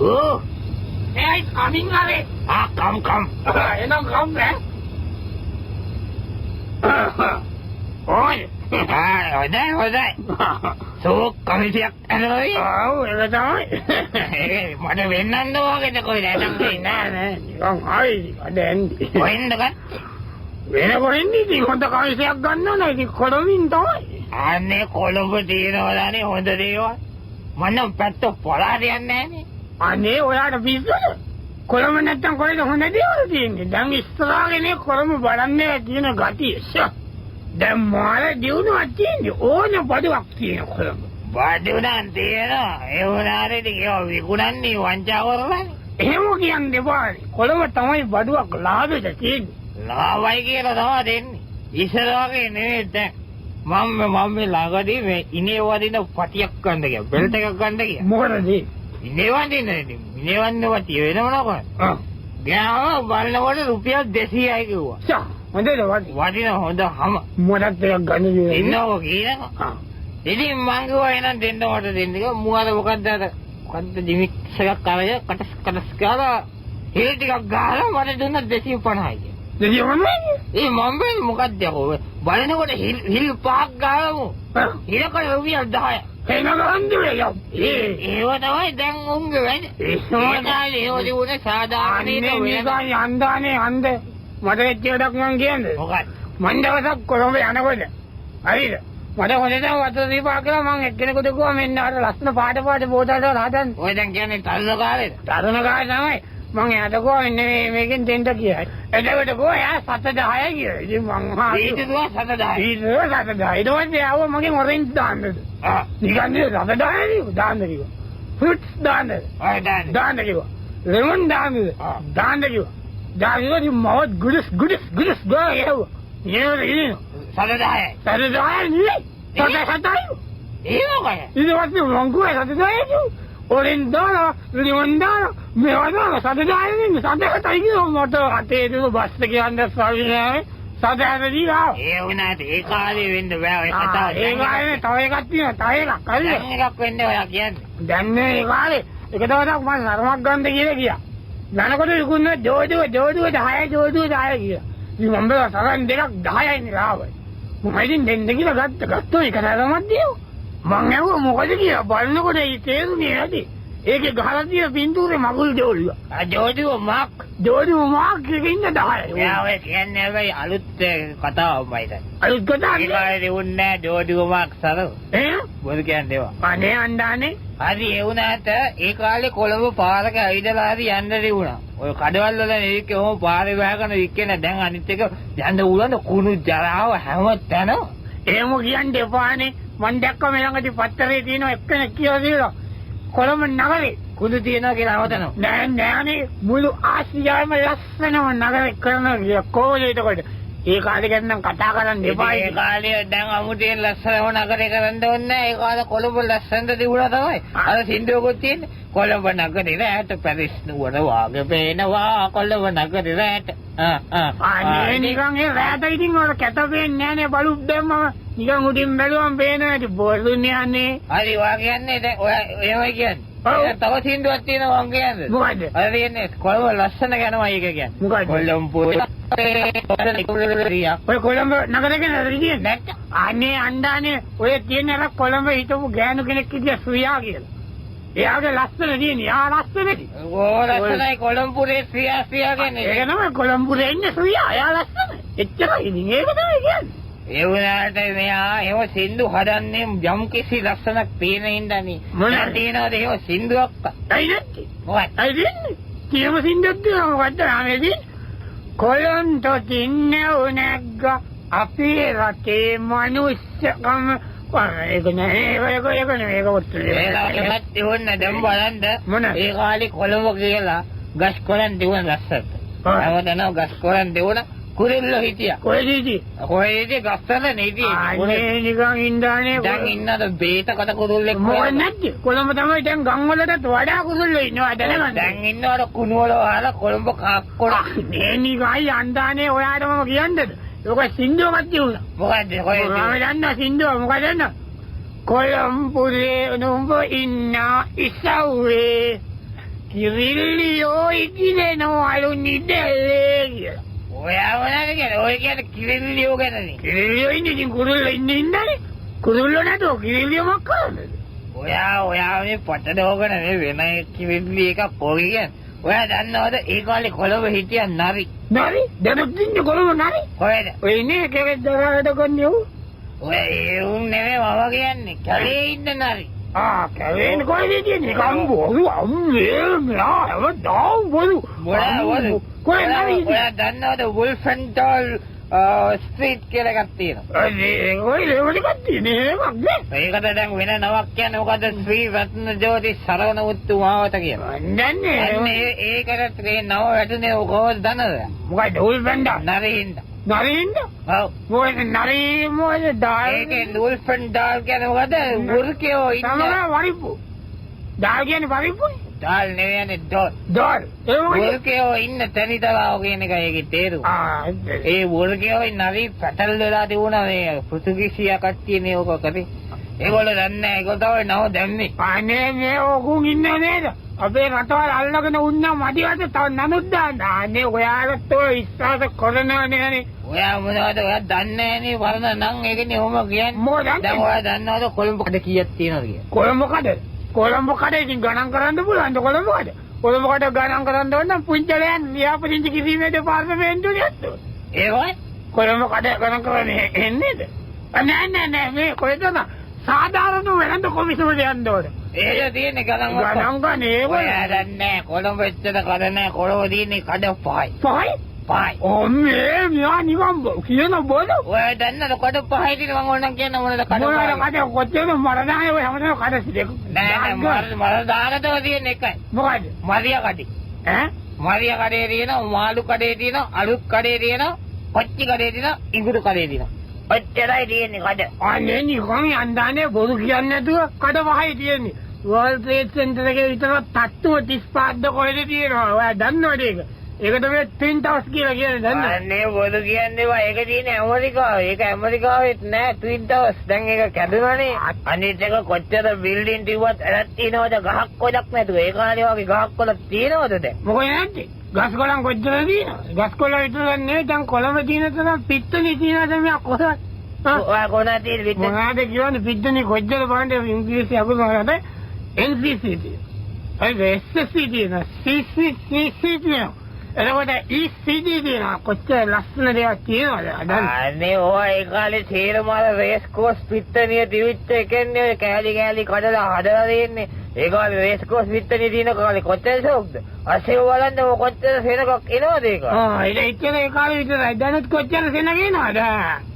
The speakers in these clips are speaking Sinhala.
ඔව්. May I coming away? ආ කම් කම්. එහෙනම් කම් ඈ. ඔය. ආ හොඳයි හොඳයි. සෝක් කමිසියක් ඇනවයි. ඔව් ඒක තමයි. මට වෙන්නන්න ඕකද කොයි නැත්නම් නෑ නෑ නිකන් ආයි අද එන්නේ. කොහෙන්ද ගත්තේ? වෙන කොහෙන්ද ඉතින් හොඳ කමිසයක් ගන්න ඕන ඉතින් කොළඹින් තමයි. අනේ කොළඹ තියෙනවදානේ හොඳ දේවල්. මම නම් පැත්ත පොළාට යන්නේ නෑනේ. අනේ ඔයාට පිස්සුද? කොළඹ නැත්තම් කොහෙද හොඳ දේවල් තියෙන්නේ? දැන් ඉස්සරහගෙන කොළඹ බලන්නේ තියෙන ගතිය. ෂා. දැන් මාර දියුණුවක් තියෙන්නේ. ඕන බඩුවක් තියෙන කොළඹ. බඩු නම් තියෙනවා. ඒ වුණාට ඉතින් ඒවා විකුණන්නේ වංචා කරලානේ. එහෙම කියන්න එපානේ. කොළඹ තමයි බඩුවක් ලාභෙට තියෙන්නේ. ලාභයි කියලා තමයි දෙන්නේ. ඉස්සර වගේ නෙවෙයි දැන්. මම මම මේ ළඟදී මේ ඉනේ වදින පටියක් ගන්න ගියා. බෙල්ට් එකක් ගන්න ගියා. මොකටද ඒ? ඉනේ වදින ඉතින් ඉනේ වදින පටිය වෙනම නෝක. ආ. ගියාම බලනකොට රුපියල් 200යි කිව්වා. ෂා. හොඳද වදින? වදින හොඳ හැම. මොකටද එකක් ගන්න දෙන්නේ? ඉන්නකෝ කියනකෝ. ආ. ඉතින් මං කිව්වා එහෙනම් දෙන්න මට දෙන්න කිව්වා. මූ අර මොකද්ද අර මොකද්ද ජිමික්ස් එකක් අරගෙන කටස් කටස් ගාලා හිල් ටිකක් ගහලා මට දුන්නා 250යි කියලා. දෙවියෝ මොනවද? ඒ මං බැලුවේ මොකද්ද යකෝ බලනකොට හිල් හිල් පහක් ගහලා මූ හිලකට රුපියල් 10. එන ගහන්නේ යෝ. ඒ ඒව තමයි දැන් උන්ගේ වැඩ. ඒ ඒ කාලේ ඒව තිබුණේ සාධාරණීත අනේ වෙන. නිකන් යන්දානේ අන්ද මට වෙච්ච වැඩක් මං කියන්නේ. මොකක්ද? මං දවසක් කොළඹ යනකොට හරිද? මට හොඳටම වතුර දීපා කියලා මං එක්කෙනෙකුට කිව්වා මෙන්න අර ලස්සන පාට පාට බෝතල් වල හදන්න. ඔය දැන් කියන්නේ තරුණ කාලේද? තරුණ කාලේ තමයි මං එයාට කිව්වා මෙන්න මේ මේකෙන් දෙන්න කියලා. එතකොට කිව්වා එයා 7-10 කියලා. ඉතින් මං හා ඊට දුවා 7-10. ඊට 7-10. ඊට පස්සේ ආව මගෙන් ඔරෙන්ජ් දාන්නද? ආ නිකන් නේ 7-10 කිව්වා දාන්න කිව්වා. ෆෘට්ස් දාන්නද? ඔය දාන්න. දාන්න කිව්වා. ලෙමන් දාන්නද? ආ. දාන්න කිව්වා. දාන්න කිව්වා ඉතින් මවත් ගුඩස් ගුඩස් ගුඩස් ගා ගැහුවා. නේද ඉතින් 7-10යි. 7-10 නෙවෙයි. 7-7යි. ඒ මොකද? ඊට පස්සේ මං කිව්වා 7-10 කිව්වා. ඔරෙන්ජ් දාලා ලිමන් දාලා මේවා දාලා 7-10 නෙවෙයි 7-7යි කිව්වා. මට අතේ තිබුණ බස් එකේ යන්න සල්ලි නෑ. 7-7 දීලා ආවා. ඒ වුණාට ඒ කාලේ වෙන්න බෑ ඔය කතාව. ඒ කාලේ තව එකක් තියෙනවා. තව එකක් හරිද? දැන් එකක් වෙන්නේ ඔයා කියන්නේ. දැන් නේ ඒ කාලේ එක දවසක් මං සරමක් ගන්න කියලා ගියා. යනකොට විකුණන ජෝඩුව ජෝඩුව 10 ජෝඩුව 10 කියලා. ඉතින් මම බැලුවා සරම් දෙකක් 10යි නේ ලාභයි. මම ඉතින් දෙන්න කියලා ගත්ත. ගත්තෝ එක සරමක් දීවා. මං ඇහුවා මොකද කියලා බලනකොට ඒ තේරුනේ නැති. ඒකේ ගහලා තියෙන පින්තූරේ මගුල් ජෝඩුව. ආ ජෝඩුව මාක්. ජෝඩුව මාක් එකේ ඉන්න 10යි. ඔයා ඔය කියන්නේ හැබැයි අලුත් කතාවක් මම හිතන්නේ. අලුත් කතාවක් ඒ කාලේ තිබුණේ නෑ ජෝඩුව මාක් සරම. ඈ? බොරු කියන්නේ ඒවා. අනේ අන්දානේ. හරි ඒ වුණාට ඒ කාලේ කොළඹ පාරක ඇවිදලා හරි යන්න තිබුණා. ඔය කඩවල් වල නෙවෙයි ඔහොම පාරේ වහගෙන වික්කේ නෑ. දැන් අනිත් එක යන්න උලන කුණු ජරාව හැම තැනම. එහෙම කියන්න එපානේ. මං දැක්ක මේ ළඟදී පත්තරේ තියෙන එක්කෙනෙක් කියලා තියෙනවා. කොළඹ නගරේ කුණු තියනවා කියලා හැමතැනම. නෑ නෑනේ මුළු ආසියාවෙම ලස්සනම නගරේ කරනවා කියලා කොහොමද එතකොට? ඒ කාලේ ගැන නම් කතා කරන්න එපා. ඒ කාලේ දැන් අමුතුවෙන් ලස්සනම නගරේ කරන්න ඕනේ නෑ. ඒ කාලේ කොළඹ ලස්සනට තිබුණා තමයි. අර සින්දුවකුත් තියෙන්නේ. කොළඹ නගරේ රැට පැරිස් නුවර වාගේ පේනවා. කොළඹ නගරේ රැට. ආ ආ. අනේ නිකන් ඒ රැට ඉතින් ඔය කැත පේන්නේ නෑනේ බලුක් දැම්මම නිකන් උඩින් බැලුවම පේනවා ඉතින් බොරුනේ අනේ. හරි ඔයා කියන්නේ දැන් ඔයා එහෙමයි කියන්නේ. ඔව්. දැන් තව සින්දුවක් තියෙනවා මං කියන්නේ. මොකද්ද? අර තියෙන්නේ කොළඹ ලස්සන ගැනමයි ඒක කියන්නේ. මොකද්ද? කොළඹ ඔය කොළඹ නගරේ ගැන තියෙන්නේ. නැත්නම් අනේ අණ්ඩානේ ඔය තියෙන අර කොළඹ හිටපු ගෑනු කෙනෙක් හිටියා සුයා කියලා. එයාගේ ලස්සන තියෙන. එයා ලස්සනද? ඕ ලස්සනයි කොළඹපුරේ සියා සියා කියන්නේ. ඒක තමයි කොළඹපුරේ ඉන්නේ සුයා. එයා ලස්සනයි. එච්චරයි ඉතින් ඒක තමයි කියන්නේ. ඒ වුණාට මෙයා එහෙම සින්දු හදන්නේ යම් කිසි ලස්සනක් තියෙන හින්දානේ. මොනවද? දැන් තියෙනවද එහෙම සින්දුවක්? ඇයි නැත්තේ? මොකක්ද? ඇයි දෙන්නේ? කියම සින්දුවක් තියෙනවා මොකද්ද නාමය තියෙන්නේ? කොළොන්තොටින් නැග්ග අපේ රටේ මනුස්සකම ඒක නෑ ඒක ඒක නෙමෙයි ඒක ඔත්තේ. ඒකවත් තිබුණ දැන් බලන්න. මොන? ඒ කාලේ කොළඹ කියලා ගස් කොළන් තිබුණ ලස්සනට. ඔව්. හැමතැනම ගස් කොළන් තිබුණ කුරිල්ලෝ හිටියා. කොහෙද හිටියේ? කොහෙද හිටියේ? ගස්වල නේ හිටියේ. අනේ නිකන් ඉඳානේ. දැන් ඉන්නද බේතකට කුරුල්ලෙක් මොකද නැත්තේ? කොළඹ තමයි දැන් ගම් වලටත් වඩා කුරුල්ලෝ ඉන්නවා දැනගන්න. දැන් ඉන්නවද කුණු වල වහලා කොළඹ කාක්කොල. අනේ නිකන් යන්දානේ ඔයාට මම කියන්නද? ඔක සින්දුවක් තියුණා. මොකද්ද කොහෙද? මම දන්නවා සින්දුව මොකද දන්නවද? කොළඹුරේ නුඹ ඉන්න ඉසව්වේ කිරිල්ලියෝ ඉකිලෙනවලු නිදැල්ලේ කියලා. ඔයා මොනවද කියන්නේ? ඔය කියන්නේ කිරිල්ලියෝ ගැනනේ. කිරිල්ලියෝ ඉන්නේ ඉතින් කුරුල්ලෝ ඉන්නේ ඉන්නනේ. කුරුල්ලෝ නැතුව කිරිල්ලියෝ මොක් කරන්නද? ඔයා ඔයා මේ පටලවගෙන මේ වෙන කිරිල්ලි එකක් ඔය කියන්නේ. ඔයා දන්නවද ඒ කාලේ කොළඹ හිටියා නරි? නරි? දැනුත් ඉන්නේ කොළඹ නරි? කොහෙද? ඔය ඉන්නේ කෙරෙක් දරාවට කොන්නේ ඌ. ඔය ඒ උන් නෙමෙයි මම කියන්නේ. කැලේ ඉන්න නරි. ආ කැලේ ඉන්න කොහෙද හිටියේ? නිකන් බොරු අම්මේ මෙයා හැමදාම බොරු. බොරු. කොහෙ නරි හිටියේ? ඔයා දන්නවද වුල්ෆන්ටෝල් ස්ට්‍රීට් කියලා එකක් තියෙනවා. අනේ ඔය ලෙවල් එකක් තියෙන්නේ එහෙමක් නේ. ඒකට දැන් වෙන නමක් කියන්නේ මොකද්ද? ශ්‍රී රත්න ජෝති සරවණ මුත්තු මාවත කියලා. දන්නේ. අන්නේ ඒකට මේ නම වැටුනේ කොහොමද දන්නවද? මොකයිද වුල්ෆන්ඩා? නරි හින්දා. නරි හින්දා? ඔව්. මොකද නරි මොකද ඩාල්? ඒකේ වුල්ෆන්ඩාල් කියන්නේ මොකද? වෘකයෝ ඉන්න. තමයි වරිප්පු. ඩාල් කියන්නේ වරිප්පුනේ. ඩාල් නෙවෙයි යන්නේ ඩෝල්. ඩෝල්. ඒ මොකද? වෘකයෝ ඉන්න තැනිතලාව කියන එකයි ඒකේ තේරුම. ආ ඒ වෘකයෝ නරි පැටල් වෙලා තිබුණා මේ පෘතුගීසියා කට්ටියනේ ඕක කරේ. ඒගොල්ලෝ දන්නේ නැහැ. ඒගොල්ලෝ තමයි නව දැම්මේ. අනේ මේ ඕකුන් ඉන්නේ නේද? අපේ රටවල් අල්ලගෙන උන්නා මදිවට තව නනුත් දාන්න. අනේ ඔයාලත් ඔය විශ්වාස කරනව නෑනේ. ඔයා මොනවද ඔයා දන්නේ නෑනේ වරණ නම් ඒකනේ ඔහොම කියන්නේ. මොකද දන්නේ? දැන් ඔයා දන්නවද කොළඹ කඩ කීයක් තියෙනවද කියලා? කොළඹ කඩ? කොළඹ කඩ ඉතින් ගණන් කරන්න පුළුවන්ද කොළඹ කඩ? කොළඹ කඩ ගණන් කරන්න ඕන නම් පුංචලයන් ලියාපදිංචි කිරීමේ දෙපාර්තමේන්තුවට යන්න ඕන. ඒ කොහේ? කොළඹ කඩ ගණන් කරන්නේ එන්නේද? නෑ නෑ නෑ මේ කොහෙද සාධාරණ වෙළඳ කොමිසමට යන්න ඕන. ඒක තියෙන්නේ ගණන් ඔක්කොම. ගණන් ගන්න ඒක. ඔයා දන්නේ නෑ කොළඹ එච්චර කඩ නෑ. කොළඹ තියෙන්නේ කඩ පහයි. පහයි? පහයි. ඔම්මේ මෙයා නිකන් කියන බොරු. ඔයා දන්නද කඩ පහයි තියෙන මං ඕනනම් කියන්න මොනද කඩ මොනවද කඩ කොච්චරද මරදානේ ඔය හැමදේම කඩ සිදෙක. නෑ නෑ මරදානතම තියෙන එකයි. මොකද්ද? මරියා කඩේ. ඈ? මරියා කඩේ තියෙනවා, මාළු කඩේ තියෙනවා, අලුත් කඩේ තියෙනවා, කොච්චි කඩේ තියෙනවා, ඉඟුරු කඩේ තියෙනවා. ඔච්චරයි තියෙන්නේ කඩ. අනේ නිකන් යන්දානේ බොරු කියන්නේ නැතුව කඩ පහයි තියෙන්නේ. වර්ල්ඩ් ට්‍රේඩ් සෙන්ටර් එකේ විතර තට්ටුව 35ද කොහෙද තියෙනවා. ඔයා දන්නවද ඒක? ඒක තමයි ට්වින් ටවර්ස් කියලා කියන්නේ දන්නවද? අනේ බොරු කියන්නේ වා ඒක තියෙන්නේ ඇමරිකාවේ. ඒක ඇමරිකාවෙත් නෑ ට්වින් ටවර්ස්. දැන් ඒක කැඩුනානේ. අනිත් එක කොච්චර බිල්ඩින් තිබ්බත් ඇලක් තියෙනවද ගහක් කොලක් නැතුව. ඒ කාලේ වගේ ගහක් කොලක් තියෙනවද දැන්? මොකද නැත්තේ? ගස් කොළන් කොච්චර තියෙනවද? ගස් කොළ විතර නෙවෙයි දැන් කොළඹ තියෙන තරම් පිට්ටනි තියෙනවද මෙයා කොහොමද? ඔයා කොහොමද තියෙන්නේ පිට්ටනි? මොනවද කියන්නේ පිට්ටනි කොච්චර බලන්න ඉංග්‍රීසි අකුරු මොනවද? NCC තියෙනවා. ඒ SSC තියෙනවා. CCCC තියෙනවා. එතකොට ECD තියෙනවා. කොච්චර ලස්සන දේවල් තියෙනවද දන්නේ? අනේ ඔය ඒ කාලේ සේරම අර රේස් කෝස් පිට්ටනිය තිබිච්ච එකන්නේ ඔය කෑලි කෑලි කඩලා හදලා තියෙන්නේ. ඒ කාලේ රේස් කෝස් පිට්ටනිය තියෙන කාලේ කොච්චර ෂෝක්ද? අසේව බලන්න ඔය කොච්චර සෙනගක් එනවද ඒක? ආ ඒක එච්චර ඒ කාලේ විතරයි. දැනුත් කොච්චර සෙනග එනවද?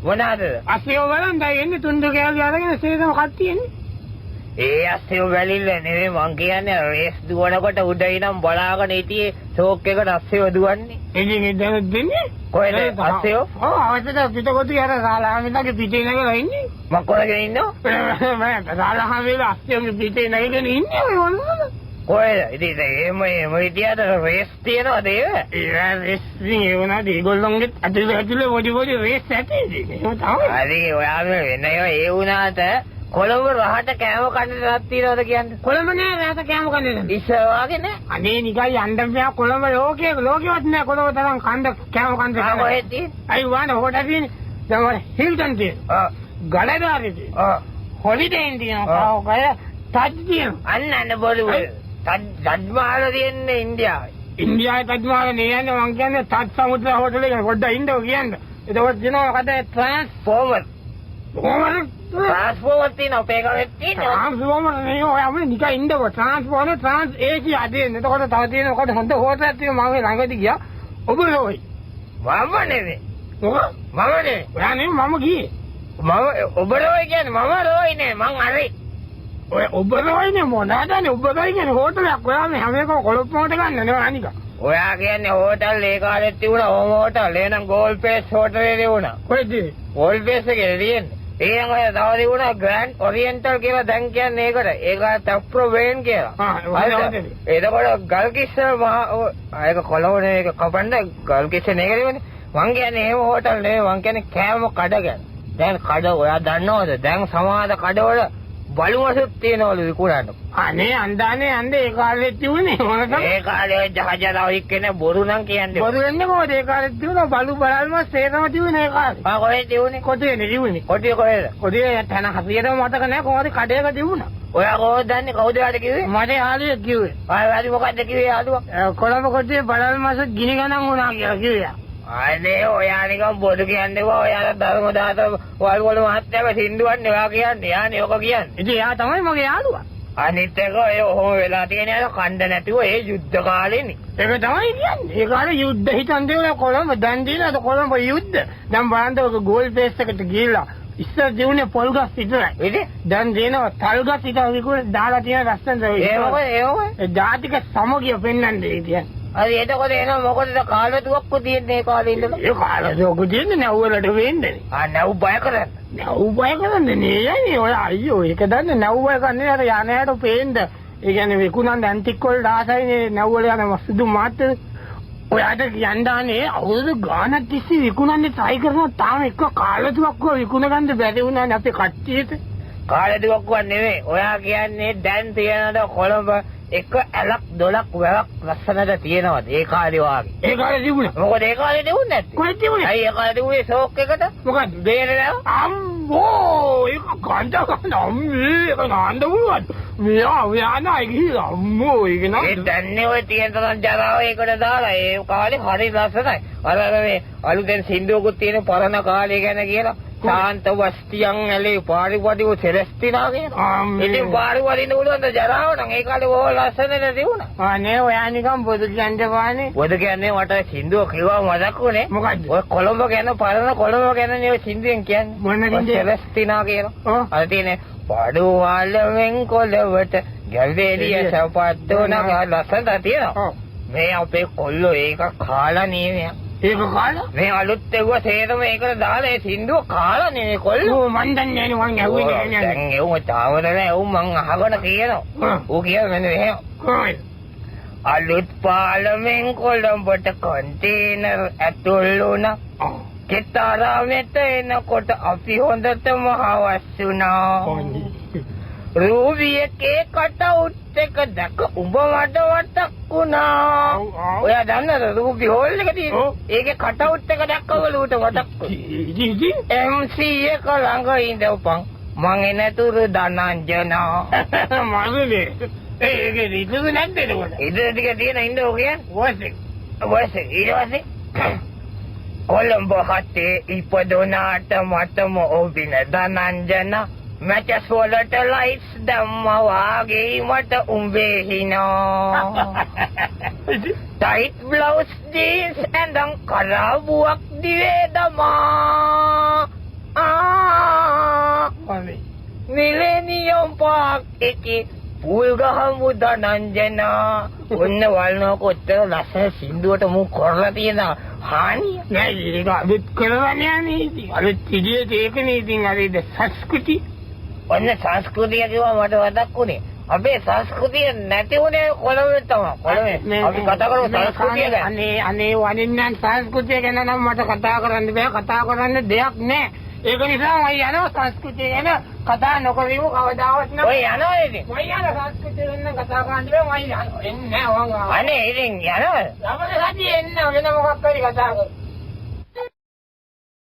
මොනවාද? අසේව බලන්න එන්නේ තුන්දු කෑලි අරගෙන සේරම කට්ටිය එන්නේ. ඒ අස්සෙව බැලිල්ල නෙවෙයි මං කියන්නේ රේස් දුවනකොට උඩ ඉනම් බලාගෙන හිටියේ ෂෝක් එකට අස්සෙව දුවන්නේ. ඉතින් ඒ දැනුත් දෙන්නේ කොහෙද අස්සෙව? ඔව් අවශ්‍යද පිටකොටු අර සාලාමිලාගේ පිටේ නැගලා ඉන්නේ. මං කොහෙද ඉන්නව? මම සාලාමිලා අස්සෙවගේ පිටේ නැගගෙන ඉන්නේ ඔය මොනවද? කොහෙද? ඉතින් එහෙම එහෙම හිටියට රේස් තියනවද ඒක? ඒ රේස් ඉතින් ඒ වුණාට ඒගොල්ලොන්ගෙත් ඇතුලේ ඇතුලේ පොඩි පොඩි රේස් ඇති ඉතින්. එහෙම තමයි. හරි ඔයා මේ වෙන ඒවා ඒ වුණාට කොළඹ රහට කෑම කන්න තැනක් තියෙනවද කියන්නේ? කොළඹ නෑ රහට කෑම කන්න තැන. ඉස්සර වාගේ නෑ. අනේ නිකන් යන්න බෑ කොළඹ ලෝකේ ලෝකෙවත් නෑ කොළඹ තරම් කන්න කෑම කන්න තැන. කොහෙද තියෙන්නේ? අයි වාන හොටල් තියෙන්නේ. දැන් ඔය හිල්ටන් තියෙනවා. ඔව්. ගලදාරි තියෙනවා. ඔව්. හොලිඩේ ඉන් තියෙනවා. ඔව් කය තජ් තියෙනවා. අන්න අන්න බොරු බොරු. තජ් මහල තියෙන්නේ ඉන්දියාවේ. ඉන්දියාවේ තජ් මහල නේ යන්නේ මං කියන්නේ තජ් සමුද්‍ර හෝටල් එක පොඩ්ඩක් ඉන්නකෝ කියන්න. එතකොට කියනවා මොකද ට්‍රාන්ස්ෆෝමර්. කොහොමද? ට්‍රාන්ස්ෆෝමර් තියෙන අපේ ගාවේ තියෙනවා. ට්‍රාන්ස්ෆෝමර් නෙවෙයි ඔය අපි නිකන් ඉන්නකෝ. ට්‍රාන්ස්ෆෝමර් ට්‍රාන්ස් ඒසියා තියෙන. එතකොට තව තියෙන මොකද හොඳ හෝටලයක් තියෙනවා මම ළඟදී ගියා. ඔබ රෝයි. මම නෙවෙයි. මොකද? මම නෙවෙයි. ඔයා නෙවෙයි මම ගියේ. මම ඔබ රෝයි කියන්නේ මම රෝයි නේ මං හරි. ඔය ඔබ රෝයි නේ මොනවාද නේ ඔබ රෝයි කියන්නේ හෝටලයක්. ඔයා මේ හැම එකම කොළොප් මොකට ගන්න නේ අනික. ඔයා කියන්නේ හෝටල් ඒ කාලෙත් තිබුණා හෝම හෝටල්. එහෙනම් ගෝල් පේස් හෝටලේ තිබුණා. කොහෙද? ගෝල් පේස් එකේ තියෙන්නේ. ඊළඟ ඔය තව තිබුණා ග්‍රෑන්ඩ් ඔරියන්ටල් කියලා දැන් කියන්නේ ඒකට. ඒක තප්‍රෝ වේන් කියලා. ආ එතකොට ගල්කිස්ස මහා ඒක කොළඹ ඒක කපන්න ගල්කිස්ස නේද තිබුණේ. මං කියන්නේ එහෙම හෝටල් නෙවෙයි මං කියන්නේ කෑම කඩ ගැන. දැන් කඩ ඔයා දන්නවද? දැන් සමහර කඩවල බලු මසුත් තියනවලු විකුණන්න. අනේ අන්දානේ අන්දේ ඒ කාලෙත් තිබුණේ මොන තමයි? ඒ කාලේ ජහජරාව එක්කනේ බොරු නම් කියන්නේ. බොරු වෙන්නේ කොහොමද? ඒ කාලෙත් තිබුණා බලු බලල් මස් ඒකම තිබුණේ ඒ කාලේ. ආ කොහෙද තිබුණේ? කොටියනේ තිබුණේ. කොටිය කොහෙද? කොටිය තැන හරියටම මතක නෑ කොහොමද කඩේක තිබුණා. ඔයා කොහොමද දන්නේ? කවුද ඔයාට කිව්වේ? මට යාළුවෙක් කිව්වේ. ආ යාළුවා මොකද්ද කිව්වේ යාළුවා? කොළඹ කොටියේ බලල් මස් ගිනි ගණන් වුණා කියලා කිව්වා. අනේ ඔයා නිකන් බොරු කියන්නේ බා. ඔයාලා ධර්මදාස වල්වල මහත්තයාගේ සින්දුවන්නේ ඔයා කියන්නේ. යානේ ඔක කියන්නේ. ඉතින් එයා තමයි මගේ යාළුවා. අනිත් එක ඔය ඔහොම වෙලා තියෙන අර කණ්ඩ නැතිව ඒ යුද්ධ කාලේනේ. ඒක තමයි කියන්නේ. ඒ කාලේ යුද්ධ හිටන් දෙවලා කොළඹ දැන් දිනන කොළඹ යුද්ධ. දැන් බලන්න ඔක ගෝල් ෆේස් එකට ගිහිල්ලා ඉස්සර දිනුනේ පොල් ගස් විතරයි. ඉතින් දැන් දිනනවා තල් ගස් විතර විකුණ දාලා තියෙන ලස්සනට. ඒ මොකද ඒ මොකද? ඒ ජාතික සමගිය පෙන්වන්නේ ඉතින්. හරි එතකොට එනවා මොකටද කාලතුවක්කු තියෙන්නේ ඒ කාලේ ඉඳලා? ඒ කාලතුවක්කු තියෙන්නේ නැව් වලට වෙන්නේ. ආ නැව් බය කරන්න. නැව් බය කරන්නේ නේ යන්නේ ඔය අයියෝ ඒක දන්නේ නැව් බය කරන්නේ අර යන යට පේන්න. ඒ කියන්නේ විකුණන ඇන්ටික් වලට ආසයිනේ නැව් වල යන සුදු මාත්. ඔයාට කියන්න ආනේ අවුරුදු ගානක් තිස්සේ විකුණන්නේ try කරනවා තාම එක කාලතුවක්කුව විකුණ ගන්න බැරි වුණානේ අපේ කට්ටියට. කාලතුවක්කුවක් නෙමෙයි. ඔයා කියන්නේ දැන් තියනද කොළඹ එක ඇලක් දොලක් වැවක් ලස්සනට තියෙනවද ඒ කාලේ වාගේ? ඒ කාලේ තිබුණා. මොකද ඒ කාලේ තිබුණේ නැත්තේ? කොහෙද තිබුණේ? ඇයි ඒ කාලේ තිබුණේ ෂෝක් එකට? මොකද්ද? බේර නෑ. අම්මෝ ඒක ගඳ ගන්න අම්මේ ඒක නාන්න පුළුවන්. මෙයා මෙයා නයි ගිහින් අම්මෝ ඒක නම් ඒ දැන්නේ ඔය තියෙන තරම් ජරාව ඒකට දාලා ඒ කාලේ හරි ලස්සනයි. අර අර මේ අලුතෙන් සින්දුවකුත් තියෙන පරණ කාලේ ගැන කියලා. ශාන්ත වස්තියන් ඇලේ පාරිපදිව සෙලස්තිනා කියලා. ඉතින් පාරිපදින්න පුළුවන් ද ජරාව නම් ඒ කාලේ බොහෝ ලස්සනට තිබුණා. අනේ ඔයා නිකන් බොදු කියන්න බානේ. බොදු කියන්නේ මට සින්දුව කිව්වා මතක් වුණේ. මොකද්ද? ඔය කොළඹ ගැන පරණ කොළඹ ගැන නේ ඔය සින්දුවෙන් කියන්නේ. මොන සින්දුව? සෙලස්තිනා කියලා. අර තියෙන්නේ පඩුවලෙන් කොළවට ගැලේලිය සපත් වුණා ලස්සනට තියෙනවා. මේ අපේ කොල්ලෝ ඒක කාලා නේ. ඒක කාලා? මේ අලුත් එව්ව සේරම ඒකට දාලා ඒ සින්දුව කාලා නේ කොල්ලෝ. ඔව් මන් දන්නේ නෑනේ මං ඇහුවේ නෑ නේද? දැන් එව්ව තාම නෑ එව් මං අහගෙන කියනවා. ඌ කියනවා මෙන්න මෙහෙම. කොහොමද? අලුත් පාලමෙන් කොළඹට කන්ටේනර් ඇතුල් වුණා. කෙතරාමෙට එනකොට අපි හොඳටම හවස් වුණා. රූබි එකේ කටවුට් එක දැක උඹ මට මතක් වුණා. ඔයා දන්නවද රූබි හෝල් එක තියෙන්නේ? ඒකේ කටවුට් එක දැක්කම ඌට මතක් වුණා. MC එක ළඟ ඉඳපන් මං එනතුරු ධනංජනා. මරුනේ. ඒ ඒකේ ඉතුරු නැද්ද එතකොට? ඉතුරු ටික තියෙන ඉන්න ඔය කියන්නේ. වොයිස් එක. වොයිස් එක ඊට පස්සේ කොළඹ හතේ ඉපදුනාට මටම ඔබින ධනංජනා. මැචස් වලට ලයිට්ස් දැම්මා වාගේ මට උඹේ හිනා. ටයිට් බ්ලවුස් ජීන්ස් ඇඳන් කරාබුවක් දිවේ දමා. ආ මිලේනියම් පාක් එකේ පූල් ගහමු ධනංජනා. ඔන්න වල්නෝ කොච්චර ලස්සන සින්දුවට මු කරලා තියෙන හානිය. නෑ ඒක අලුත් කරලා නෑනේ ඉතින්. අලුත් විදියට ඒකනේ ඉතින් අර ඉත සංස්කෘති. ඔන්න සංස්කෘතිය කිව්වා මට මතක් වුණේ. අපේ සංස්කෘතිය නැති වුණේ කොළඹේ තමයි. කොළඹේ අපි කතා කරමු සංස්කෘතිය ගැන. අනේ අනේ වනින්නම් සංස්කෘතිය ගැන නම් මට කතා කරන්න බෑ. කතා කරන්න දෙයක් නෑ. ඒක නිසා මම යනවා සංස්කෘතිය ගැන කතා නොකරමු කවදාවත් නෑ. ඔය යනවා ඉතින්. මම යනවා සංස්කෘතිය ගැන කතා කරන්න බෑ. මම යනවා. එන්නේ නෑ මං. අනේ ඉතින් යනවා. ලබන සතියේ එන්න වෙන මොකක් හරි කතා කරමු.